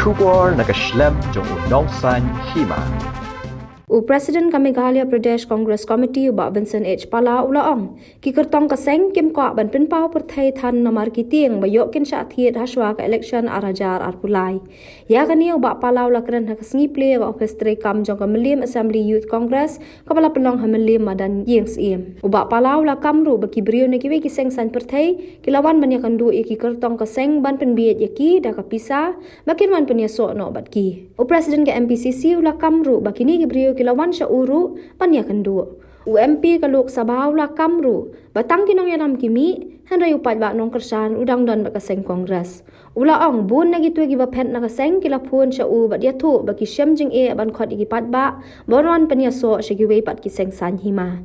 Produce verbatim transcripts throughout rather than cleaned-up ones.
Khubor na ka shlem jong u Nongsaiñ Hima. U President ka Meghalaya Pradesh Congress Committee u Bah Vincent H Pala u la ong, ki kyrtong ka seng kim kwah ban pynpaw pyrthei than namar ki tieng ba ïoh kin shah thied hashwa ka election ar hajar arphew lai. Ïa kane u Bah Pala u la kren ha ka sngi plie ha ka office treikam jong ka Mylliem Assembly Youth Congress kaba la pynlong ha Mylliem madan Ïing Syiem. U Bah Pala u la kam ruh ba ki briew na kiwei ki seng saiñ pyrthei ki la wan ban ïakynduh ïa ki kyrtong ka seng ban pynbiej ïa ki da ka pisa ba kin wan pynïasoh noh bad ki. U President ka M P C C u la kam ruh ba kine ki briew ki la wan sha u ruh ban ïakynduh. U M P ka Lok Sabha u la kam ruh ba tang ki nongïalam ki mih, hynrei u paidbah nongkyrshan u dang don bad ka seng Congress. U la ong bun na kito kiba phet na ka seng ki la phone sha u bad ïathuh ba ki shem jingeh ban khot ïa ki paidbah ban wan pynïasoh sha kiwei pat ki seng saiñ hima.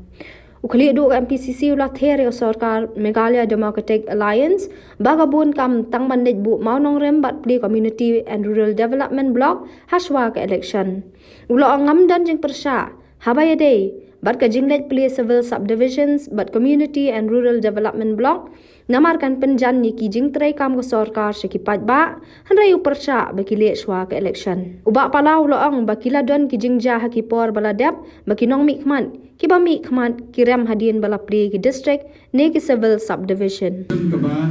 U khlieh duh ka M P C C u la ther ïa ka sorkar Meghalaya Democratic Alliance ba ka bun kam tang ban leit buh mawnongrim bad plie Community and Rural Development Block hashwa ka election. U la ong ngam don jingpyrshah haba ïadei bad ka jingleit plie Civil Subdivisions bad Community and Rural Development Block namar kan pynjan ïa ki jingtreikam ka sorkar sha ki paidbah, hynrei u pyrshah ba ki leh shwa ka election. U Bah Pala u la ong ba ki la don ki jingjia ha ki por ba la dep ba ki nongmihkhmat kiba mihkhmat ki rem hadien ba la plie ki district ne ki Civil Subdivision. Kaba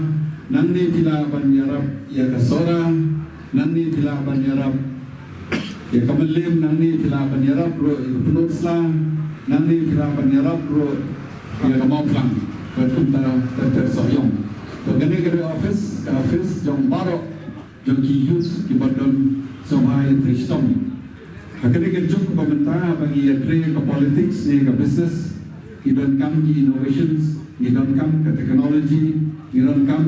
nangne phi lah ban ïarap ïa ka Sohra, nangne phi lah ban ïarap ïa ka Mylliem, nangne phi lah ban ïarap ruh ïa ka Pynursla, nangne phi lah ban ïarap ruh ïa ka Mawphlang. Bad kumta ter ter Sohiong. To kane ka dei office, ka office jong baroh jong ki youth kiba don sngewbha ïa trei shitom. Ha kane ka juk ba mynta ba ngi ïa trei ka politics ne ka business, ngi donkam ki innovations, ngi donkam ka technology, ngi donkam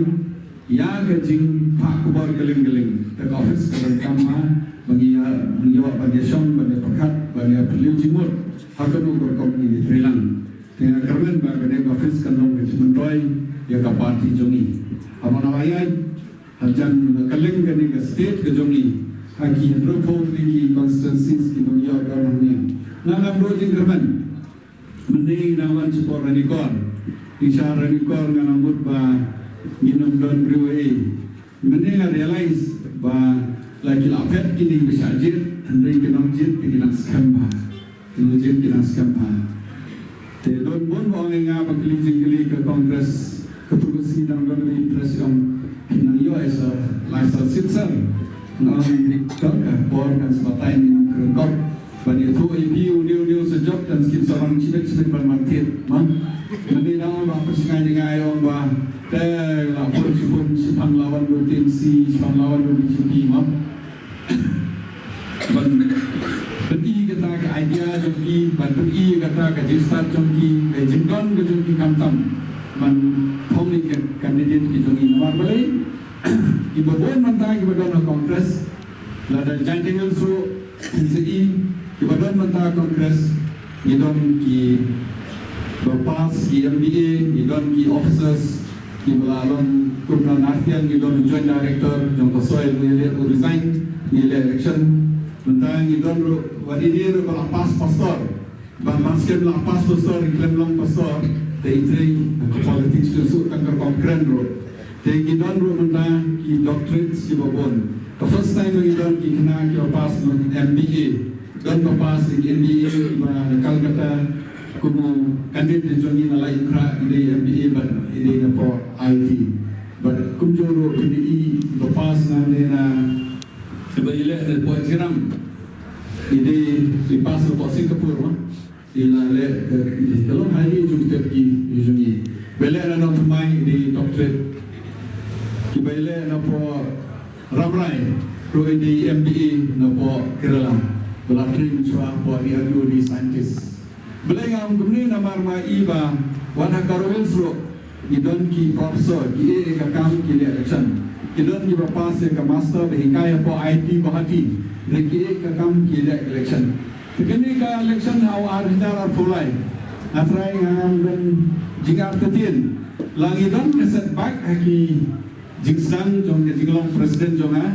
ïa ka jingphah khubor kylleng kylleng. Te ka office ka donkam ha ba ngi ïa, ngi ïoh ban ïa shong, ban ïa pyrkhat, ban ïa pynlong jingmut ha kano ka rukom ngi ïa trei lang. Te nga kyrmen ba kane ka office kan long ka jingmyntoi ïa ka party jong ngi. Haba nga la ïaid hajan ka kylleng kane ka state ka jong ngi, ha ki hynriewphew tylli ki constituencies kiba ngi ïoh don hangne, nga ngam duh jingkyrmen. Mynne ngi dang wan shapoh Ranikor, ngi shah Ranikor nga nang mut ba ngin ym don briew ei. Mynne nga realize ba la ki la phet kine kiba shah jied, hynrei ki nongjied te ki nang skhem bha. Ki nongjied ki nang skhem bha. Te don bun ba ong ïa nga ba kylli jingkylli ka Congress, kato ka sngi dang don ka interest, ong phi nang ïoh ïa sa lai sal siet sal. Nga ong dik, to ka por kan sa batai, ngin ym kren kop. Ban ïathuh ïa phi une une u sa jop kan sa kin sa wan shibit shibit ban wan thied, ma. Mynne dang ong ba pynshngaiñ ïa nga, ong ba te la pun shipun, shiphang la wan u T M C, shiphang la wan u B J P, ma. Ban pyni kata ka idea jong ki, ban pyni kata ka jingstad jong ki, ka jingdon ka jong ki, khamtam ban phong ïa ka candidate ki jong ngi. Namar balei, kiba bun mynta kiba don ha Congress, lada Jaintia Hills ruh phin sa i, kiba don mynta ha Congress, ngi don kiba pass ki M B A, ngi don ki officers, kiba la long kum na Nartian, ngi don u Joint Director jong ka soil, ngi leh u resign, ngi leh election. Mynta ngi don ruh wat ine ruh ba la pass pastor. Ba, ba skhem la pass pastor, i khlem long pastor, te i trei ha ka politics, shu shu tang ka rukom kren ruh. Te ngi don ruh mynta ki doctorates kiba bun. Ka first time ngi don ki khynnah kiba pass M B A. Don ba pass ïa ki M B A kiba na Calcutta, kum u candidate jong ngi na Laitumkhrah, i dei M B A bad i dei na pdeng I I T. Bad kumjuh ruh kine i ba pass na ne na, ba i leh na pdeng Chiram, i dei i pass na pdeng Singapore, ma. I la leh ka, ka long highly educated ki, ki jong ngi. Ba i leh na Nongthymmai, i dei doctorate. Kiba i leh na pdeng Rambrai ruh i dei M B A na pdeng Kerala. Ba la trei mynshuwa, pdeng i dei scientist. Balei nga ong kumne? Namar ma i ba wat ha Garo Hills ruh ngi don ki professor, ki ïeh ïa ka kam ki leh election. Ki don kiba pass ïa ka master ba hikai hapoh I I T Guwahati, hynrei ki ïeh ïa ka kam ki leh election. Te kane ka election ha u ar hajar arphew lai, nga trai nga ngam don jingartatien. La ngi don ka setback ha ki jingsdang jong ka jinglong president jong nga.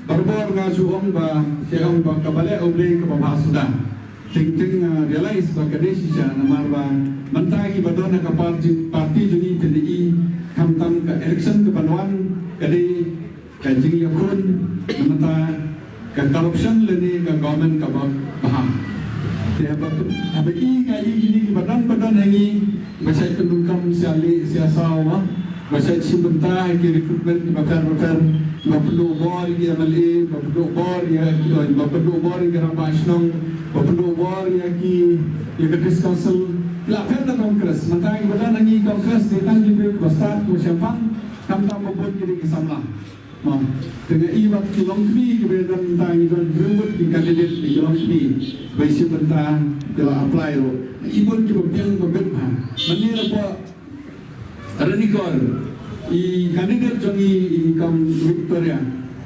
Barabor nga shu ong ba, shu ong ba kaba leh U Blei kaba bha suda. Teng teng nga realize ba ka dei shisha, namar ba mynta kiba don ha ka party, party jong ngi te dei i, khamtam ka election kaban wan ka dei ka jingïakhun, na mynta ka corruption lane ka government kaba bha. Te haba, haba i nga i kine kiba don ba don ha ngi, ba shait pyndonkam sha lieh sha saw, ba shait shim bynta ha ki recruitment kiba pher ba pher, ba pynduh bor ïa ki M L A, ba pynduh bor ïa ki, ba pynduh bor ïa ki rangbah shnong, ba pynduh bor ïa ki, ïa ka District Council. Ki la phet na Congress, mynta kiba don ha ngi Congress dei tang ki briew kiba stad kiba shemphang, khamtam ba bun ki dei ki samla. Mo, te nga i bad ki longkmie kiba ïadon bynta, ngi don briew ngut ki candidate ki longkmie ba i shim bynta ki la apply ruh. Nga i bun kiba biang ba bit bha. Mynne na pdeng Ranikor, i candidate jong i, i Kam Victoria,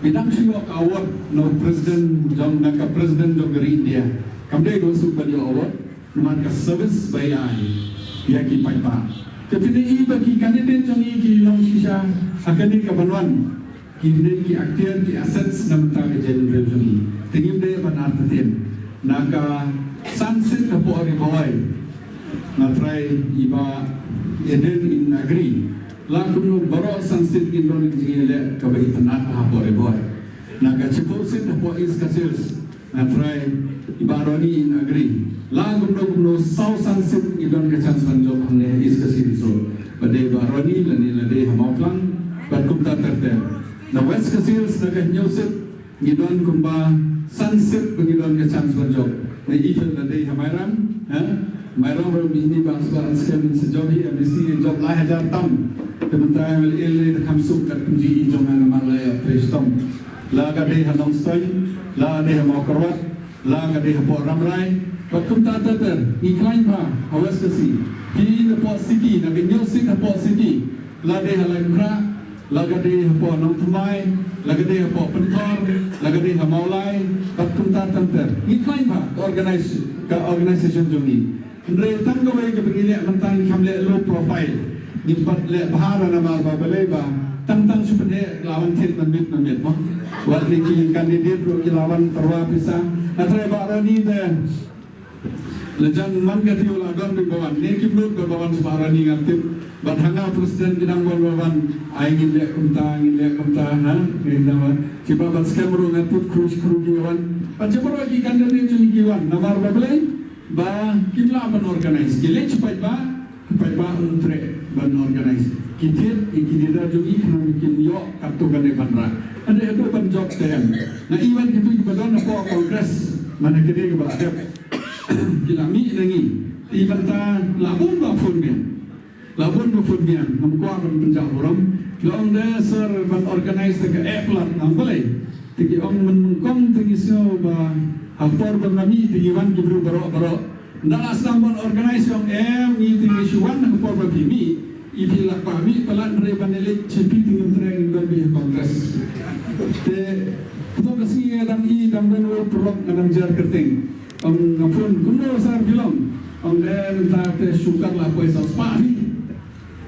i dang shu ïoh award na u president jong, na ka president jong ka ri India. Kam dei kaba suk ban ïoh award, namar ka service ba i ai ïa ki paidbah. Te phin i ba ki candidate jong i ki long shisha ha kane ka ban wan. Ki dei ki aktiar ki assets na bynta ka jaitbynriew jong ngi. Te ngim dei ban artatien. Na ka Sunset hapoh Ri Bhoi, nga trai i Bah Eden in agree. La kumno baroh Sunset in don ka jingïaleh kaba itynnat hapoh Ri Bhoi. Na ka Chiphuh Seat hapoh East Khasi Hills, nga trai i Bah Ronnie in agree. La kumno kumno saw san seat ngi don ka chance ban jop hangne ha East Khasi Hills ruh. Ba dei Bah Ronnie lane la dei ha Mawphlang bad kumta ter ter. Na West Khasi Hills na ka Hynñiewseat ngi don kumba san seat ba ngi don ka chance ban jop. Na i la dei ha Mairang, ha? Mairang ruh mynne ba sba an skhem sa jop hi M D C jop lai hajar tam. Te mynta M L A lei te kham suk kat kumji i jong nga namar la ïa fresh tam. La ka dei ha Nongstoiñ, la ka dei ha Mawkyrwat, la ka dei hapoh Rambrai, bad kumta ter ter, ngi khlaiñ bha ha West Khasi. Phi i hapoh city, na ka Hynñiewseat hapoh city, la dei ha Laitumkhrah, la ka dei hapoh Nongthymmai, la ka dei hapoh Pynthor, la ka dei ha Mawlai, bad kumta ter ter. Ngi khlaiñ bha ka organize, ka organization jong ngi. Hynrei tang kawei kaba ngi leh mynta ngi kham leh low profile. Ngi pat leh bha namar ba balei ba tang tang shu pynheh la wan thied mynmiet mynmiet mo. Wat ne ki candidate ruh ki la wan tyrwa pisa. Nga trai Bah Ronnie te la jan man ka tiew la don beit ba wan. Ne kim nud ba wan sha Bah Ronnie ngam tip. Bad ha nga president ki dang wan ba wan. Ai ngin leh kumta, ngin leh kumta, ha? Ngin leh wan. Kiba ban skhem ruh nga tip khruh khruh ki wan. Bad kiba ruh ki candidate jong ngi ki wan. Namar ba balei? Ba kim lah ban organize. Ki leit sha paidbah, paidbah um treh ban organize. Ki thied ïa ki leader jong ngi khnang ba kin ïoh katto katne ban rah. Hynrei haduh ban jop te em. Nga i wan kito kiba don hapoh Congress, man ha kane kaba la dep, ki la mih na ngi. Te i mynta la bun ba phone biang. La bun ba phone biang, ngam kwah ban pynjah burom. Ki la ong de sir ban organize te ka eh palat, ngam balei. Te ki ong mynnyngkong te ngi sngew ba ha por ba nga mih te ngi wan ki briew baroh baroh. Ynda la sdang ban organize, ong em, ngi te ngi shu wan ha por ba phi mih. I phi la kwah mih palat, hynrei ban ïaleit sha phi te ngim treh, ngim don beit ha Congress. Te kato ka sngi nga dang i, dang don uwei u paralok, nga dang jer kyrteng. Ong, nga phone, kumno sir phi long? Ong, eh, mynta te shu kat la poi saw spah phi.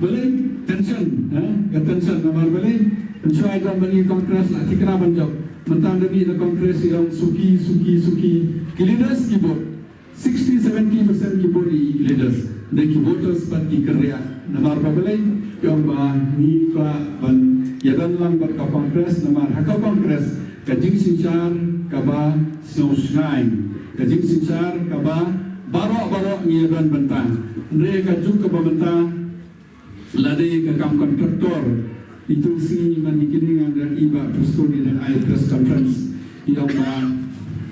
Balei? Tension, ha? Ka tension namar balei? Mynshuwa i don ban i Congress la thikna ban jop. Mynta da mih na Congress i ong suki, suki, suki. Ki leaders ki vote. Sixty, seventy percent ki vote i leaders. Dei ki voters pat ki kynriah. Namar ba balei? Ki ong ba ngi kwah ban ïadon lang bad ka Congress namar ha ka Congress ka jingsynshar kaba sngewshngaiñ. Ka jingsynshar kaba baroh baroh ngi ïadon bynta. Hynrei ka juk kaba mynta, lada ka kam contractor, itu sngi man hi kine nga dang i ba press con, i dang ai press conference, i ong ba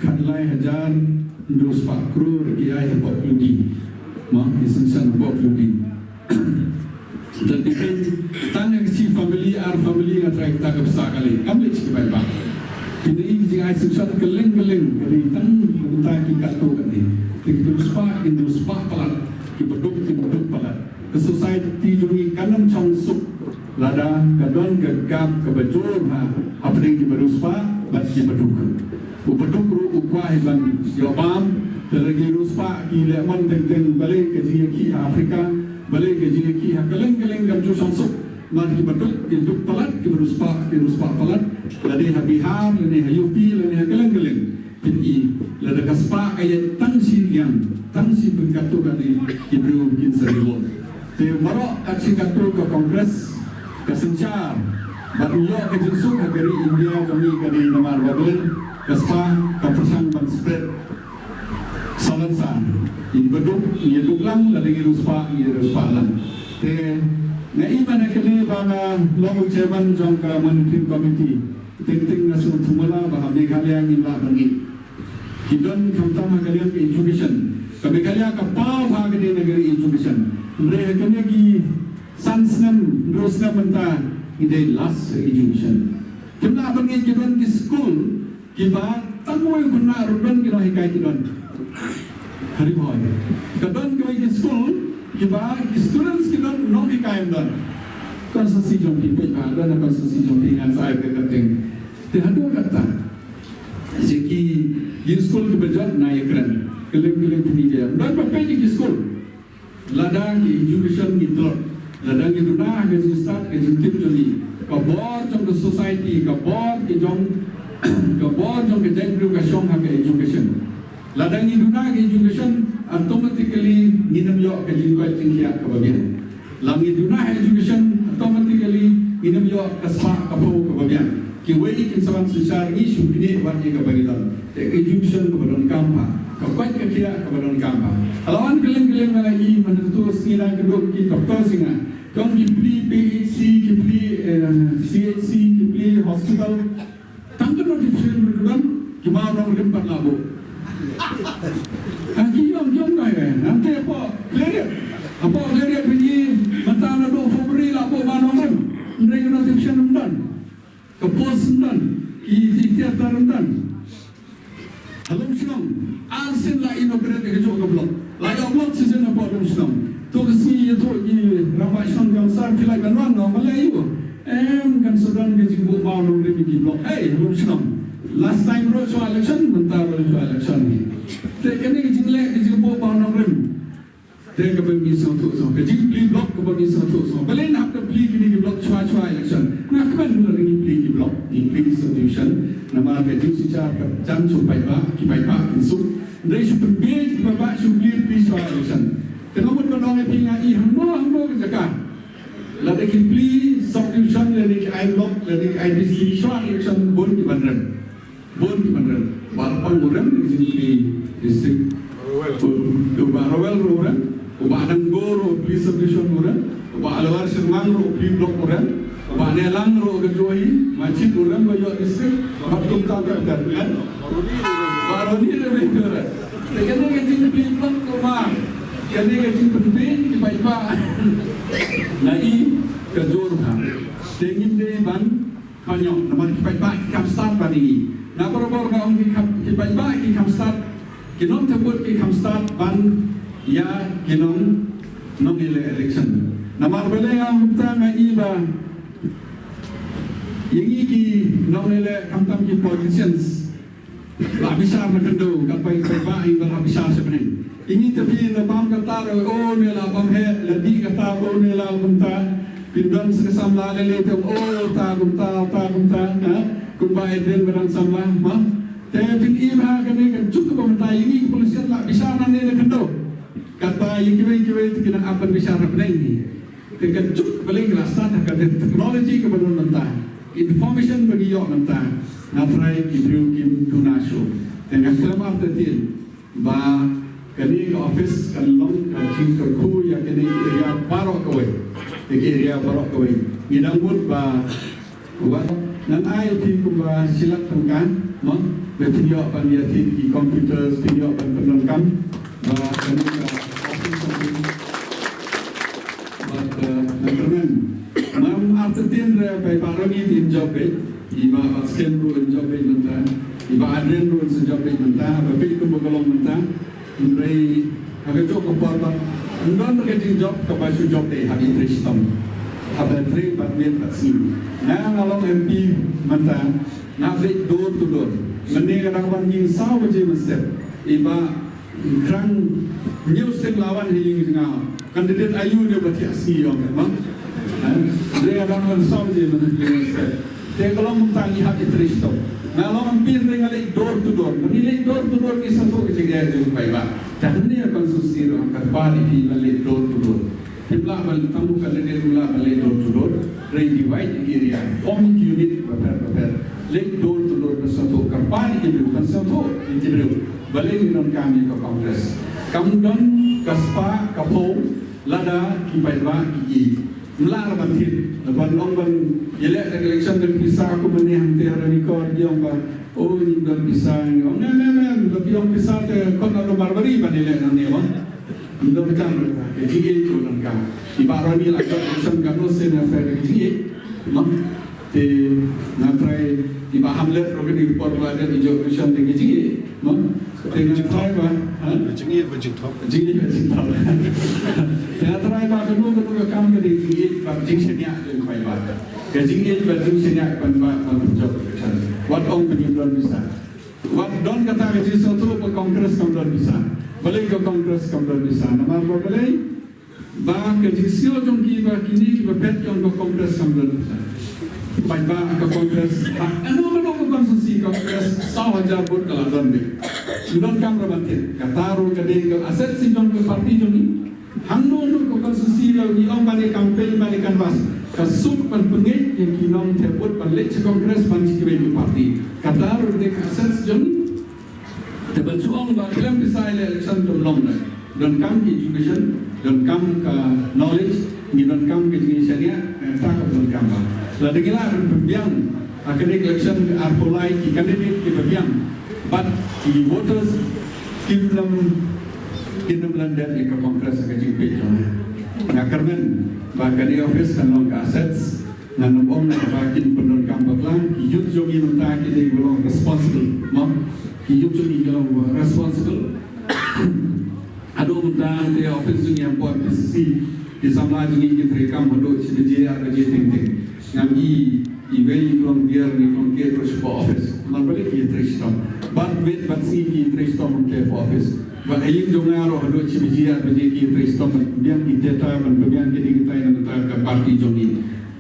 khatlai hajar hynriew spah klur ki ai hapoh Ploidi. Mo, i sanction hapoh Ploidi. Te depend tang ha ka shi family, ar family, nga trai kata ka pisa ka lei, kam lei shi ka bai ba. Kine i jingai sanction kylleng kylleng, ka dei tang mynta ki katto ka dei. Te ki hynriew spah, ki hynriew spah palat, ki baduk, ki baduk palat. Ka society jong ngi kan ym shong suk lada ka don ka gap kaba jur ha hapdeng ki bariewspah bad ki baduk. U baduk ruh u kwah ban ïoh bam, te lada ki riewspah ki leh mon teng teng, balei ka jingïakhih ha Africa, balei ka jingïakhih ha kylleng kylleng kam ju shong suk. Namar ki baduk, ki duk palat, ki bariewspah, ki riewspah palat, lane ha Bihar, lane ha U P, lane ha kylleng kylleng. Phin i, lada ka spah ka ïaid tang shi liang, tang shi pyrkhat katto katne, ki briew kin sa revolt. Te baroh katto katne ka Congress ka synshar ban ïoh ka jingsuk ha ka ri India jong ngi ka dei namar ba balei? Ka spah ka pyrshang ban spread. Salon sa, ngi ba duk, ngi duk lang, lada ngi riewspah, ngi riewspah lang. Te nga i ba na kane ba nga long u chairman jong ka monitoring committee. Teng teng nga sngewthuh mala ba ha Meghalaya ngim lah ban ngeit. Ki don khamtam ha ka liang ka education. Ka Meghalaya ka paw ha kane na ka education. Hynrei ha kane ki san snem, hynriew snem mynta ngi dei last education. Kim lah ban ngeit ki don ki school kiba tang wei u khynnah ruh don ki nonghikai ki don. Hari boy. Ka don kiwei ki school kiba ki students ki don, nonghikai ym don. Constituency jong phi peit ba don constituency jong phi ngan sa ai ka kyrteng. Te haduh katta. Jong ki, ki school kiba jot na ïakren. Kyllim kyllim phi ïa. Don ba peit ki school. Lada ki education ngi tlot, lada ngi duna ha ka jingstad ka jingtip jong ngi, ka bor jong ka society, ka bor ki jong, ka bor jong ka jaitbynriew ka shong ha ka education. Lada ngi duna ha ka education, automatically ngin ym ïoh ka jingkoit jingkhiah kaba biang. Lada ngi duna ha education, automatically ngin ym ïoh ka spah ka phew kaba biang. Kiwei kin sa wan synshar, ngi shu knieh wat ïa kaba ngi don. Te ka education kaba donkam bha, ka koit ka khiah kaba donkam bha. Ka la wan kylleng kylleng, nga la i mynta tu sngi na ka duk ki doktor sing nga. Jong ki plie P H C, ki plie, eh, C H C, ki plie hospital. Tang ka notification ba ka don, ki maw nongrim pat la buh. Ang ki ong, ki ong ngai ngai. Nangta hapoh Khliehriat, hapoh Khliehriat phi i, mynta naduh February la buh maw nongrim. Hynrei ka notification ym don. Ka post ym don, ki, ki theater ym don. Ha Lumshnong, arsien la inaugurate ïa kajuh ka block. La ïoh block shisien hapoh Lumshnong. To ka sngi ïathuh ki rangbah shnong, ki ong sir, phi lah ban wan, nga ong balei ïa u. Em, kan sa don ka jingbuh maw nongrim ïa ki block. Hei, ha Lumshnong. Last time ruh shuwa election, mynta ruh shuwa election hi. Te kane ka jingleh ka jingbuh maw nongrim. Te kaba ngi sngewthuh shuh, ka jingplie block kaba ngi sngewthuh shuh. Balei ngi hap ban plie kine ki block shuwa shuwa election? Nga kmen ba ngi plie ki block, ngi plie ki subdivision. Namar ka jingsynshar ka jan shu paidbah, ki paidbah kin suk. Hynrei shu pynbiej ki paidbah shu plie plie shuwa election. Te nga mut ban ong ïa phi, nga i hangno hangno ka jaka, lada ki plie subdivision lane ki ai block lane ki ai district shuwa election, bun ki ban rem. Bun ki ban rem. Bah Lapang u rem, di sini di district. U Bah Rowel ruh u rem. U Bah Dango ruh u plie subdivision u rem. U Bah Alwar Shermang ruh u plie block u rem. U Bah Nelang ruh ka joi. Machit u rem ba ïoh district. Bah Tum Tam ka rem. Bah Roni ruh u rem. Te kane ka jingplie block kumne. Kane ka jingpynbiej ki paidbah. Nga i ka jur ha. Te ngim dei ban Pynïoh, namar ki paidbah ki kham stad ban ïohi. Nga barabor nga ong ki kham, ki paidbah ki kham stad, ki nongthep vote ki kham stad ban ïa ki nong, nongïaleh election. Namar balei nga ong kumta, nga i ba ïa ngi ki nongïaleh, khamtam ki politicians, la bishar na khyndew, katba i paidbah i ba la bishar sha bneng. Ïa ngi te phi na bam kata re, o ne la bam heh, la dih kata, o ne la kumta. Phin don sa ka samla lei lei te, o ta kumta, ta kumta, ha? Kumba Adrian ba dang samla, ha? Te phin i ba ha kane ka juk kaba mynta ïa ngi ki politician la bishar nangne na khyndew. Katba ïa kiwei kiwei te ki nang ap ban bishar ha bneng hi. Te ka juk balei ka la stad ha ka technology kaba don mynta. Information ba ngi ïoh mynta. Nga trai ki briew kim duna shuh. Te nga khlem artatien ba kane ka office kan long ka jingkyrkhu ïa kane ka area baroh kawei. Ïa ka area baroh kawei. Ngi dang mut ba Wat ngan ai phi kumba shi lak tyngka, mo, ba phin ïoh ban ïa thied ki computers, phin ïoh ban pyndonkam ba kane ka office, bad, eh, ngan tymmen. Ngam artatien re ba i Bah Roni te in jop beit, i Bah Batsken ruh in jop beit mynta, i Bah Adrian ruh in sa jop beit mynta, ba peit kumba ka long mynta. Hynrei ha kajuh ka por pat ym don ka jingjop kaba shu jop te, hap ïatrei shitom, hap ïatrei bad miet bad sngi. Nga, nga long M P mynta, nga leit door to door. Mynne nga dang wan ïing saw baje mynstep. I Bah Krang Hynñiewsteng la wan ha ïing jong nga. Candidate aïu ne ba thiah sngi ong, ma? Eh? Hynrei nga dang wan saw baje mynstep. Te ka long mynta ngi hap ïatrei shitom. Nga long M P hynrei nga leit door to door. Ngi leit door to door ngi sngewthuh ka jingeh jong ki paidbah. Te hangne ha constituency ruh katba dei phi ban leit door to door. Phim lah ban tang u candidate u lah ban leit door to door. Hynrei divide ïa ki area. Form ki unit bapher bapher. Leit door to door ban sngewthuh kam Ba ïa ki briew, ban sngewthuh ïa ki briew. Balei ngi donkam ïa ka Congress. Kam don ka spah ka phew lada ki paidbah ki ïeit. Ym lah ban thied, ban ong ban ïaleh da ka election da ka pisa kumne hangte ha Ranikor, ki ong ba, oh, ngim don pisa, ngi ong, em, em, em, ba phi ong pisa te khot na Marwari ban ïaleh nangne mo. Ym don kam, ka jingïeit ka donkam. I Bah Ronnie la jop election katno sien ïa phi ka jingïeit, no? Te nga try, i Bah Hamlet ruh kane ka por ba dep i jop election da ka jingïeit, no? Te nga try ba, ha? Jingïeit bad jingthok. Jingïeit bad jingthok. Te nga try ba kano kano ka kam ka dei jingïeit bad jingshaniah jong i paidbah. Ka jingïeit bad jingshaniah ban ba ban jop election. Wat ong ba ngim don pisa. Wat don kata ka jingsngewthuh ba Congress kam don pisa. Balei ka Congress kam don pisa? Namar ba balei? Ba ka jingsngew jong ki ba kine kiba phet ïa ka Congress kam don pisa. Paidbah, ka Congress, ha kano kano ka constituency Congress saw hajar vote ka la don beit. Ym donkam ruh ban thied. Kata ruh ka dei ka asset jong ka party jong ngi. Hangno hangno ka constituency la ngi ong ban ïa campaign, ban ïa canvass, ka suk ban pynngeit ïa ki nongthep vote ban leit sha Congress ban sha kiwei ki party. Kata ruh ka dei ka asset jong ngi. Te ban shu ong ba khlem pisa ïaleh election te ym long. Donkam ki education, donkam ka knowledge, ngi donkam ka jingshaniah, eh, kata ka donkam ba. Lada ngi lah ban pynbiang ha kane ka election arphew lai ki candidate kiba biang bad ki voters kim nym, kim nym leh dep ïa ka Congress ha ka jingpeit jong ngi. Nga kyrmen ba kane office kan long ka assets. Ngan ym ong ba kin pyndonkam bakla, ki youth jong ngi mynta ki dei ba long responsible, mo? Ki youth jong ngi ki long responsible. Haduh mynta te office jong ngi hapoh P C C, ki samla jong ngi ki trei kam haduh shi baje ar baje teng teng. Ngam i, iwei i long biar, i long ke, terus hapoh office. Namar balei ki trei shitom? Bad wit bad sngi ki trei shitom te hapoh office. Bad ha ïing jong nga ruh haduh shi baje ar baje ki trei shitom ban pynbiang ki data, ban pynbiang kine kitai na ka party jong ngi.